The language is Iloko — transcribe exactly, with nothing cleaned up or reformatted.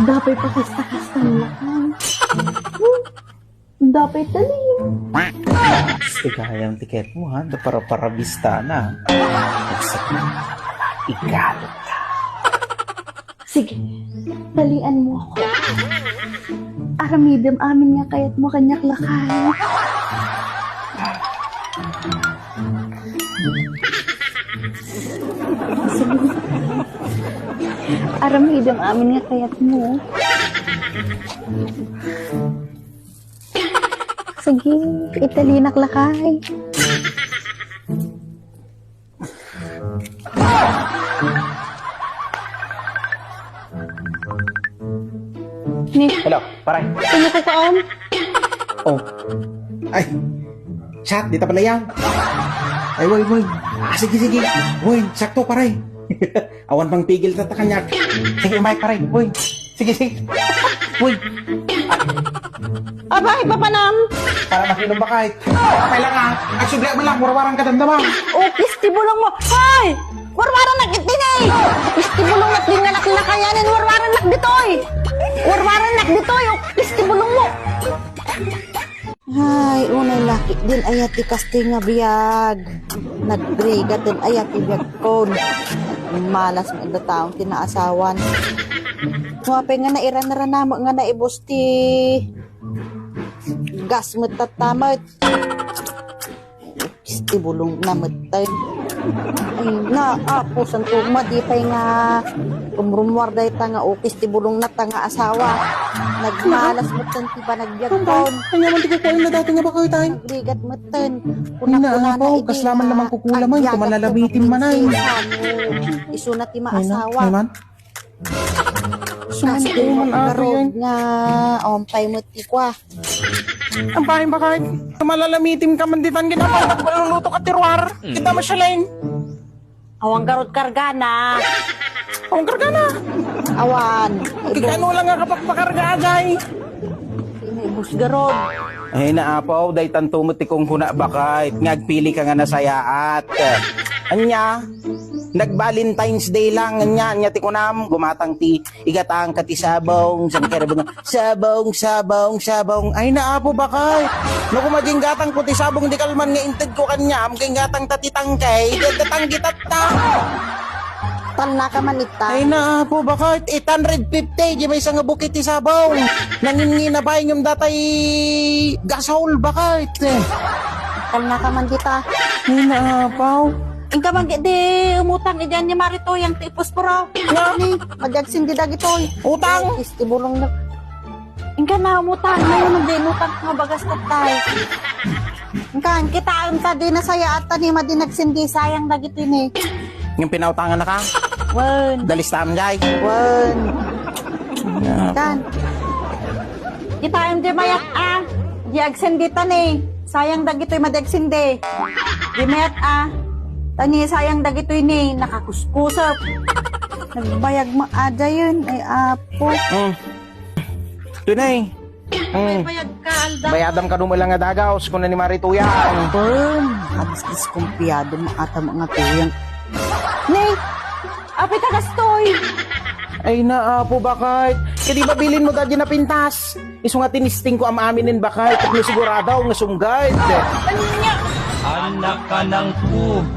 Dapay pakasta-kastan lakay. Dapay talim. Sigayam ti kayatmo, ha? Da para-para bistana. Igalo ka. Sige, talian mo ako. Aramidem amin nga kayatmo kaniak lakay. Aramidem amin nga kayatmo. Sige, italinak lakay. Ni, hello, pare. Sino ka kaan? Oh. Ay, chat, di ta palayaw. Ay, woy, woy. Ah, sige, sige. Woy, sakto, pare. Awan pang pigil ta kaniak. Sige, Mike, pare. Woy. Sige, sige. Uy. Abay, papanam! Para makinom ba kahit? Apay lang, ah. Agsubli mo lang, warwarang kadamdama. Oh, kisti bulong mo. Hoy! Warwaran na kiti ni! Kisti bulong na tinga na kinakayanin, warwaran na ditoy! Warwaran na ditoy, oh, kisti bulong mo! Ay, unay laki din aya ti kasti nga biag. Nagrigat din aya ti biagkon. Malas nga adda taon ti naasawan. Mapay nga nairan-ranamo nga naibus ti gas met tattamet. Ukis ti bulong na metten. Ay, na, apo, santo, madi pay nga rumrumuar dayta nga ukis ti bulong na ta nga asawa. Nagmalas metten ti panagbiag taon. Anya man ti kukuayo na dati nga bakoy tayo? Nagrigat metten. Ina, apo, kasla man lamang kukula man, agyagat kumalalamitin man ay. Isu na ti maasawa. Ay, na, ay man. Sumanto man ato yan. Nga, ompay mo ti kwa. Ang bahay ba kahit malalamitin ka man ditan, ginapang nagmaluluto ka ti ruar. Kita mo siya, Leng. Awang garot kargana. Awang kargana. Awan. Kikano lang nga kapagpakarga, agay. Inibus garot. Ay, naapaw, daytan tumot ti kungkuna, bakit? Nga agpili ka nga nasayaat. Anya? Nag-Valentine's Day lang, anya, anya ti kunam, gumatang ti, igatang ka ti sabong, saan ka rabang, sabong, sabong, sabong. Ay, naapo, bakay. No, kumadya inggatang ko ti sabong, di kalman nga inted ko kanya, am kay inggatang ta ti tangkay, di adda tanggi tatta. Talna ka man ita. Ay, naapo, bakay. Eight hundred fifty, di may isang bukit ti sabong. Nangin ngina ba, inyong datay gasol, bakay. Talna ka man dita. Ay, naapaw. Inka man di umutang idi ni Marito yang ti posporo. Nga? Ni, madi agsindi dagitoy. Utang? Ay, istibulong na. Inka na umutang, ngayon di umutang nga bagas tattay. Inka, kita, inka di nasaya at tani madi nagsindi, sayang dagiti ni. Yung pinautangan na ka? Wen. Dalis tam, jay. Wen. Kan. Kita, hindi mayat, ah. Di agsindi tani. Sayang dagitoy madi agsindi. Di met, ah. Tani sayang dagitoy ni nakakuskusop. Nagbayag mo adayon ay apo. Mm. Tunay. Mm. Bayad ka, Alda. Bayadam ka dumala nga dagaw, kuna ni Marituya. Pem, abis diskumpiyado mo ata mga tuyang. Ni, apay ka gastoy. Ay na, apo, bakit? Kadi babilin mo dadya napintas. Isu nga tinisting ko am-aminen bakay, tapno sigurado nga sumgad. Anya? Anak ka ng pu-,